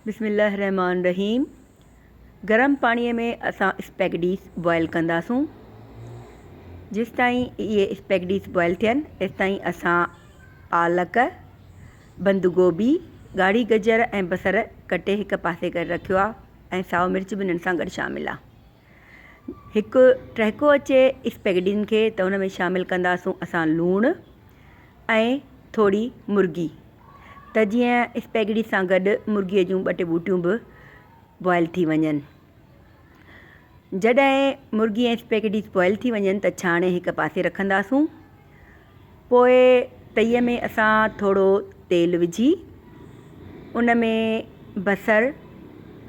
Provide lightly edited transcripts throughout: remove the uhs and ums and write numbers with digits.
بسم الله الرحمٰن الرحيم گرم پاڻي ۾ اسان اسپيگڊيز بوائل ڪنداسون جيستائين اهي اسپيگڊيز بوائل ٿين تيستائين اسان پالڪ بند گوبي ڳاڙهي گجر ۽ بصر ڪٽي هڪ پاسي ڪري رکيو آهي ۽ سائو مرچ به انهن سان گڏ شامل آهي هڪ ٽهڪو اچي اسپيگڊين کي ته ان ۾ شامل ڪنداسون اسان لوڻ ۽ ٿوري مرغي ته جيئن اسپيگڙي سان گڏ مرغيء جون ٻه ٽي ٻوٽيون به بوائل ٿي وڃن. جڏهن مرغي ۽ اسپيگڙي بوائل ٿي وڃن ته ڇاڻي هڪ پاسي رکنداسون. پوء تئيء ۾ اسان ٿورو تيل وجهي ان ۾ بصر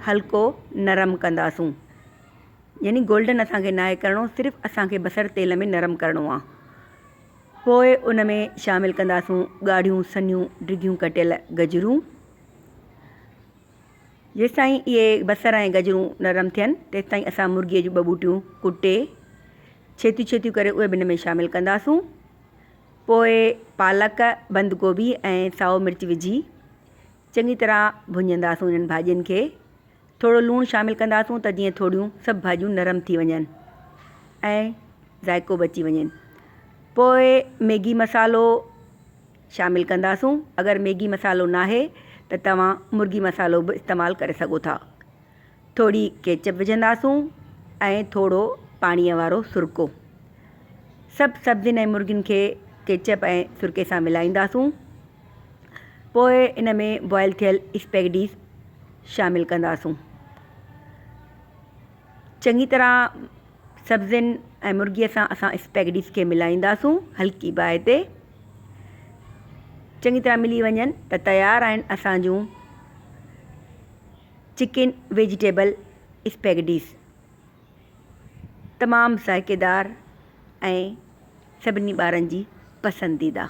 هلڪو نرم ڪنداسون. يعني گولڊن اسان کي ناهي ڪرڻو صرف اسان کي بصر تيل ۾ نرم ڪرڻو آهي. پوء ان ۾ شامل ڪنداسون ڳاڙهيون سنهيون ڊگهيون ڪٽيل گجرون. جيستائين اهي بصر ۽ گجرون نرم ٿين تيستائين اسان مرغيء جون ٻه ٻوٽيون ڪٽي ڇيتيون ڇيتيون ڪري اهي به ان ۾ شامل ڪنداسون. پوء پالڪ، بند گوبي ۽ سائو مرچ وجهي چڱي طرح ڀڃنداسون انهن ڀاڄين کي. ٿورو لوڻ شامل ڪنداسون ته جيئن ٿوريون سڀ ڀاڄيون نرم ٿي وڃن ۽ ذائقو به اچي وڃين. پوء ميگي مصالحو شامل ڪنداسون اگر ميگي مصالحو ناهي ته توهان مرغي مصالحو به استعمال ڪري سگهو ٿا. ٿوري ڪيچپ وجهنداسون ۽ ٿورو پاڻيء وارو سرڪو. سڀ سبزين ۽ مرغين کي ڪيچپ ۽ سرڪي سان ملائينداسون. پوء ان ۾ بوائل ٿيل اسپيگڊيز شامل ڪنداسون. چڱي طرح سبزين ۽ مرغي سان اسان اسپيگڊيز کي ملائينداسون هلڪي باهه تي چڱي طرح ملي وڃن ته تيار آهن اسان جون چڪن ويجيٽيبل اسپيگڊيز تمام ذائقيدار ۽ سڀني ٻارن جي پسنديده.